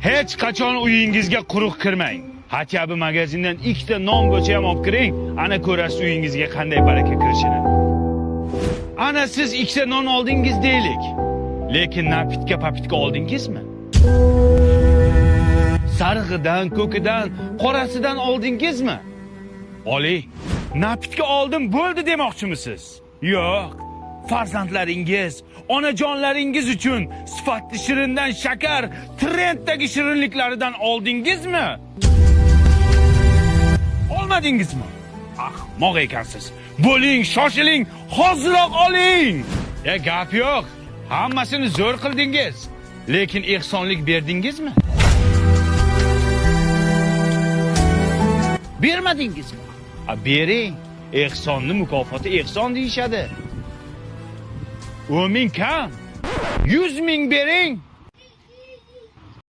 Hech qachon uyingizga quruq kirmang. Хотя бы magazindan ikkita non bo'lsa ham olib kiring, ana ko'rasiz uyingizga qanday baraka kirishini. Ana siz ikkita non oldingiz deylik. Lekin napitka papitka oldingizmi? Sarig'idan, ko'kidan, qorasidan oldingizmi? Oling. Napitka oldim bo'ldi demoqchimisiz? Yo'q. Farzandlaringiz, onajonlaringiz uchun sifatli shirindan shakar, trenddagi shirinliklaridan oldingizmi? Olmadingizmi? Ahmoq ekansiz. Bo'ling, shoshiling, hoziroq oling. Ya gap yo'q. Hammasini zo'r qildingiz. Lekin ehsonlik berdingizmi? Bermadingizmi? A bering. Ehsonni mukofoti ehson deyishadi. 10 ming kam. 100 ming bering.